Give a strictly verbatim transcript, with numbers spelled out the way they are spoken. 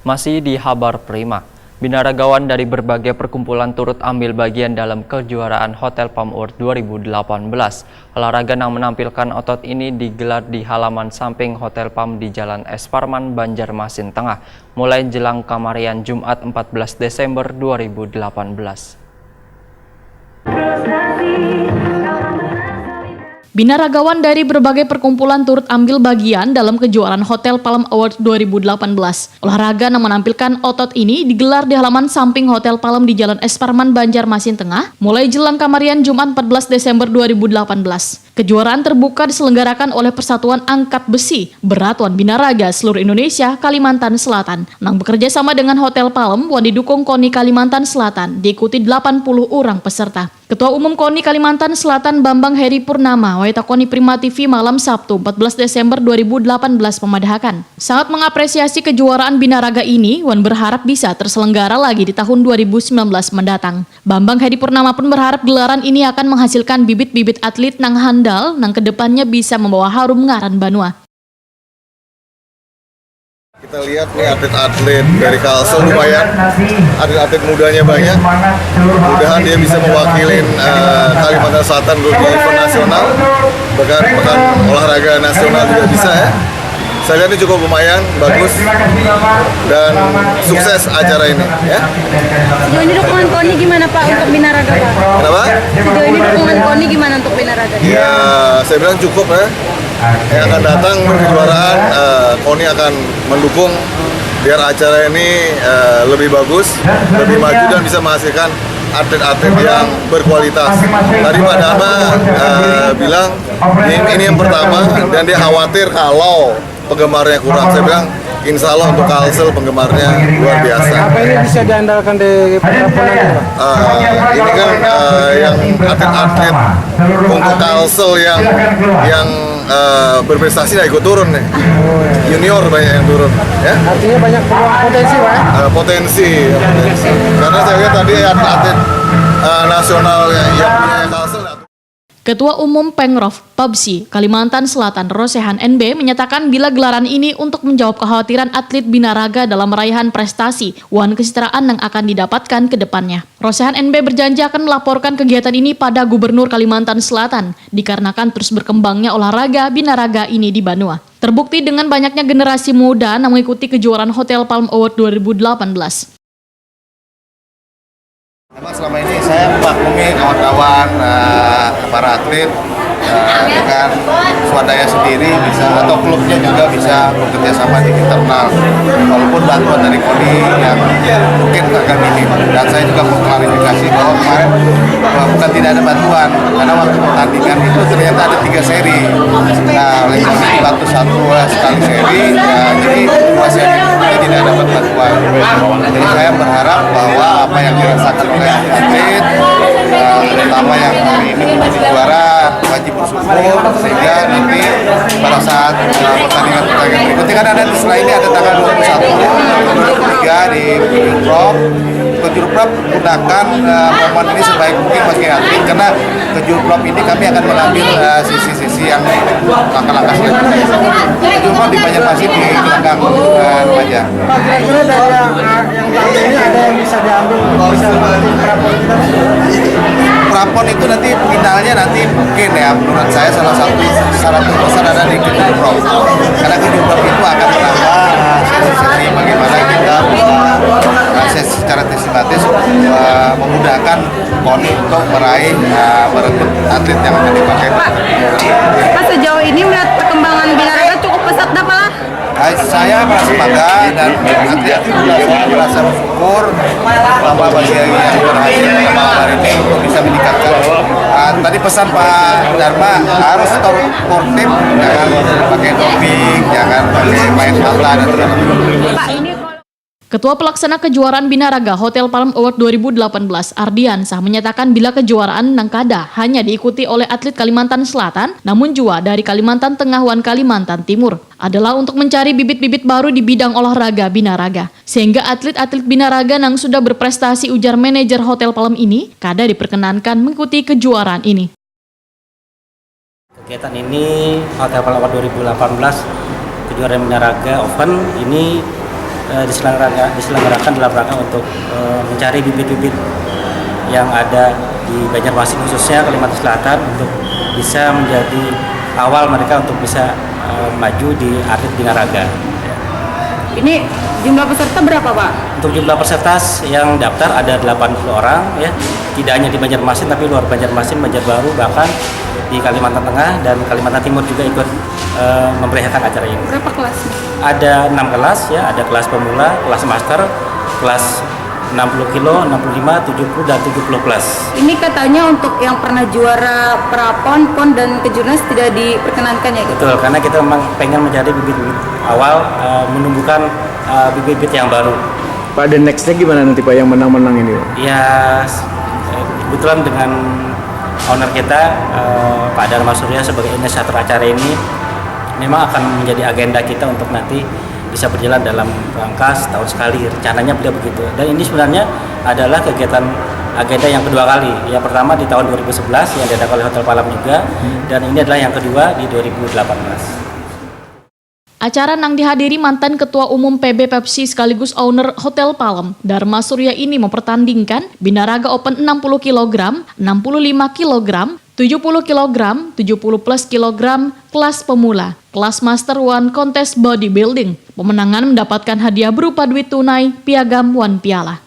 Masih di Habar Prima, binaragawan dari berbagai perkumpulan turut ambil bagian dalam kejuaraan Hotel Palm Award dua ribu delapan belas. Olahraga yang menampilkan otot ini digelar di halaman samping Hotel Palm di Jalan S Parman, Banjarmasin Tengah, mulai jelang kamarian Jumat empat belas Desember dua ribu delapan belas. Binaragawan dari berbagai perkumpulan turut ambil bagian dalam kejuaraan Hotel Palm Award dua ribu delapan belas. Olahraga yang menampilkan otot ini digelar di halaman samping Hotel Palm di Jalan S Parman, Banjarmasin Tengah, mulai jelang kamarian Jumat empat belas Desember dua ribu delapan belas. Kejuaraan terbuka diselenggarakan oleh Persatuan Angkat Besi Beratuan Binaraga Seluruh Indonesia Kalimantan Selatan, nang bekerja sama dengan Hotel Palm wan didukung KONI Kalimantan Selatan, diikuti delapan puluh orang peserta. Ketua Umum KONI Kalimantan Selatan Bambang Heri Purnama, wayah takoni Prima T V malam Sabtu empat belas Desember dua ribu delapan belas, pemadahakan sangat mengapresiasi kejuaraan binaraga ini wan berharap bisa terselenggara lagi di tahun dua ribu sembilan belas mendatang. Bambang Heri Purnama pun berharap gelaran ini akan menghasilkan bibit-bibit atlet nang handal nang kedepannya bisa membawa harum ngaran banua. Kita lihat nih atlet-atlet dari Kalsel lumayan, atlet-atlet mudanya banyak. Mudahan dia bisa mewakili uh, Kalimantan Selatan untuk di event nasional, bahkan pekan olahraga nasional juga bisa ya. Saya lihat ini cukup lumayan, bagus, dan sukses acara ini ya. Sejauh ini dukungan KONI gimana Pak untuk Binaraga Pak? Kenapa? Sejauh ini dukungan KONI gimana untuk Binaraga? Ya, saya bilang cukup ya. Yang akan datang kejuaraan, uh, KONI akan mendukung biar acara ini uh, lebih bagus, lebih maju dan bisa menghasilkan atlet-atlet yang berkualitas. Tadi Pak Dama uh, bilang ini, ini yang pertama dan dia khawatir kalau penggemarnya kurang. Saya bilang insya Allah untuk Kalsel penggemarnya luar biasa. Apa ini bisa diandalkan di perkampungan ini Pak? Uh, ini kan uh, yang atlet-atlet untuk Kalsel yang yang uh, berprestasi nah ikut turun nih. Junior banyak yang turun ya. Artinya banyak peluang potensi Pak ya? Uh, potensi, potensi. Karena saya lihat tadi atlet uh, nasional yang punya Kalsel. Ketua Umum Pengprov Pabsi Kalimantan Selatan Rosehan N B menyatakan bila gelaran ini untuk menjawab kekhawatiran atlet binaraga dalam raihan prestasi wan kesejahteraan yang akan didapatkan ke depannya. Rosehan N B berjanji akan melaporkan kegiatan ini pada Gubernur Kalimantan Selatan dikarenakan terus berkembangnya olahraga binaraga ini di banua. Terbukti dengan banyaknya generasi muda yang mengikuti kejuaraan Hotel Palm Award dua ribu delapan belas. Memang selama ini saya memaklumi kawan-kawan uh, para atlet uh, dengan swadaya sendiri bisa atau klubnya juga bisa bekerja sama di internal walaupun bantuan dari KONI yang mungkin agak minim dan saya juga mengklarifikasi bahwa kemarin uh, bukan tidak ada bantuan karena waktu pertandingan itu ternyata ada tiga seri nah oleh karena itu satu uh, sekali seri ya, jadi dua seri kita tidak dapat bantuan jadi saya berharap bahwa apa yang dirasakan oleh atlet uh, terutama yang hari ini menjadi juara wajib bersyukur sehingga nanti pada saat uh, pertandingan pertandingan berikutnya kan ada selain ini ada tanggal dua puluh satu dua puluh tiga di Kejurprov Kejurprov gunakan uh, momen ini sebaik mungkin bagi atlet karena Kejurprov ini kami akan mengambil uh, sisi-sisi yang langkah-langkah selanjutnya. Kejurprov di Banjarmasin di belakang uh, remaja. Pak kira-kira dari yang yang tahun ini ada yang bisa diambil bisa melatih perapon kita Prapon itu nanti finalnya nanti mungkin ya menurut saya salah satu syarat terbesar ada di Kejurprov karena Kejurprov itu akan menambah sesi-sesi bagaimana kita bisa uh, sesi secara sistematis uh, memudahkan KONI untuk meraih uh, merekrut atlet yang akan dipakai. Pak, sejauh ini melihat perkembangan binaraga cukup pesat dah Pak? Saya merasa bangga dan merasa bersyukur Bapak Bagi yang berhasil hari ini untuk bisa meningkatkan. Uh, tadi pesan Pak Dharma harus sportif, jangan pakai doping, jangan pakai main mata dan segala macam. Ketua Pelaksana Kejuaraan Binaraga Hotel Palm Award dua ribu delapan belas, Ardiansah, menyatakan bila kejuaraan nang kada hanya diikuti oleh atlet Kalimantan Selatan, namun jua dari Kalimantan Tengah wan Kalimantan Timur, adalah untuk mencari bibit-bibit baru di bidang olahraga binaraga, sehingga atlet-atlet binaraga nang sudah berprestasi ujar manajer Hotel Palm ini kada diperkenankan mengikuti kejuaraan ini. Kegiatan ini Hotel Palm Award dua ribu delapan belas kejuaraan binaraga open ini eh, diselenggarakan, diselenggarakan dalam rangka untuk eh, mencari bibit-bibit yang ada di Banjarmasin, khususnya Kalimantan Selatan, untuk bisa menjadi awal mereka untuk bisa eh, maju di atlet binaraga. Ini jumlah peserta berapa, Pak? Untuk jumlah peserta yang daftar ada delapan puluh orang, ya. Tidak hanya di Banjarmasin, tapi luar Banjarmasin, Banjarbaru, bahkan di Kalimantan Tengah dan Kalimantan Timur juga ikut eh, memeriahkan acara ini. Berapa kelasnya? Ada enam kelas, ya, ada kelas pemula, kelas master, kelas enam puluh kilo, enam puluh lima, tujuh puluh, dan tujuh puluh plus. Ini katanya untuk yang pernah juara prapon, pon, dan kejurnas tidak diperkenankan, ya, gitu? Betul, karena kita memang pengen mencari bibit-bibit awal, eh, menumbuhkan eh, bibit-bibit yang baru. Pak, dan nextnya gimana nanti, Pak, yang menang-menang ini, Pak? Ya, s- eh, kebetulan dengan owner kita, eh, Pak Dharma Surya, sebagai inisiator acara ini, memang akan menjadi agenda kita untuk nanti bisa berjalan dalam rangka setahun sekali, rencananya beliau begitu. Dan ini sebenarnya adalah kegiatan agenda yang kedua kali. Yang pertama di tahun dua ribu sebelas yang diadakan oleh Hotel Palem juga, dan ini adalah yang kedua di dua ribu delapan belas. Acara nang dihadiri mantan Ketua Umum P B Pepsi sekaligus owner Hotel Palem, Dharma Surya, ini mempertandingkan Binaraga Open enam puluh kilogram, enam puluh lima kilogram, tujuh puluh kilogram, tujuh puluh plus kilogram, kelas pemula, kelas master, wan kontes bodybuilding. Pemenangan mendapatkan hadiah berupa duit tunai, piagam, wan piala.